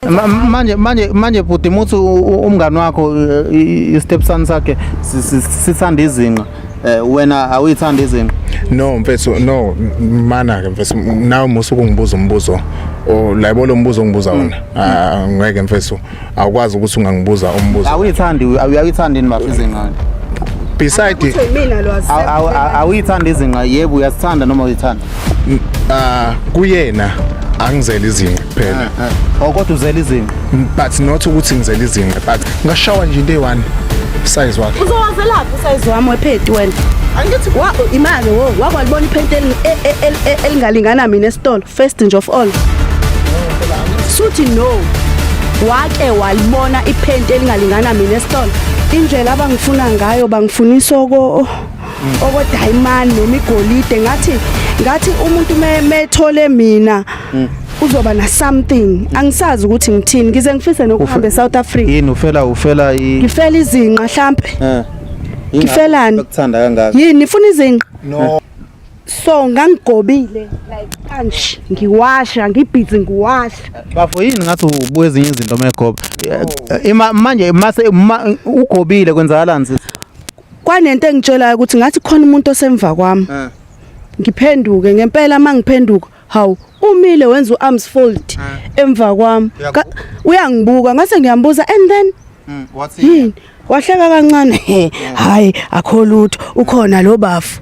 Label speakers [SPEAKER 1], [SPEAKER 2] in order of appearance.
[SPEAKER 1] Manje bhuti, muthi umngani wakho, i-stepson sakhe sithanda izinqa, wena awuyithanda izinqa?
[SPEAKER 2] No mfethu, no mana ke mfethu, nawe musu ukungibuza umbuzo o la, yabo, lo mbuzo ongibuza wona. Ah, ngeke mfethu, awukwazi ukuthi ungangibuza umbuzo.
[SPEAKER 1] Awuyithandi, awuyithandi yini bafo izinqa?
[SPEAKER 2] Beside
[SPEAKER 3] Kuthiwa yimina lo.
[SPEAKER 1] Awuyithandi izinqa? Yebo, uyazithanda noma uyithanda?
[SPEAKER 2] Ah, kuyena angizela izinqa kuphela.
[SPEAKER 1] Oh, kodwa uzela izinqa?
[SPEAKER 2] But not ukuthi ngizela izinqa, but ngashawa nje into eyi-one, size wakhe.
[SPEAKER 3] Uzowazelaphi usayizi wami wephenti wena? Angithi wa imake wo wakwalibona iphenti elingalingana mina esitolo, first nje of all. Suthi no. Wake walibona iphenti elingalingana mina esitolo? Indlela abangifuna ngayo, bangifunisa oko diamond noma igolide. Ngathi umuntu methole mina uzoba na something. Angisazi ukuthi ngithini, ngize ngifise nokuhamba eSouth Africa.
[SPEAKER 1] Yini, ufela
[SPEAKER 3] Ngifela izinqa mhlambe. Ngifelani?
[SPEAKER 1] Bakuthanda kangaka.
[SPEAKER 3] Yini, nifuna izinqa?
[SPEAKER 2] No.
[SPEAKER 3] So ngangigobile like kanje, ngiwasha, ngibhizi ngiwasha.
[SPEAKER 1] Bafo, yini ngathi ubuka ezinye izinto megoba ima manje mase ugobile, kwenzakalani sisi?
[SPEAKER 3] Kwanento engitshelayo ukuthi ngathi khona umuntu osemva kwami. Ngiphenduke ngempela, mangiphenduka, hawu, umile wenza uarms fold emva kwami. Uyangibuka, ngase ngiyambuza and then
[SPEAKER 1] Wathi
[SPEAKER 3] yini, wahleka kancane, hayi, akho lutho, ukhona lo bafu.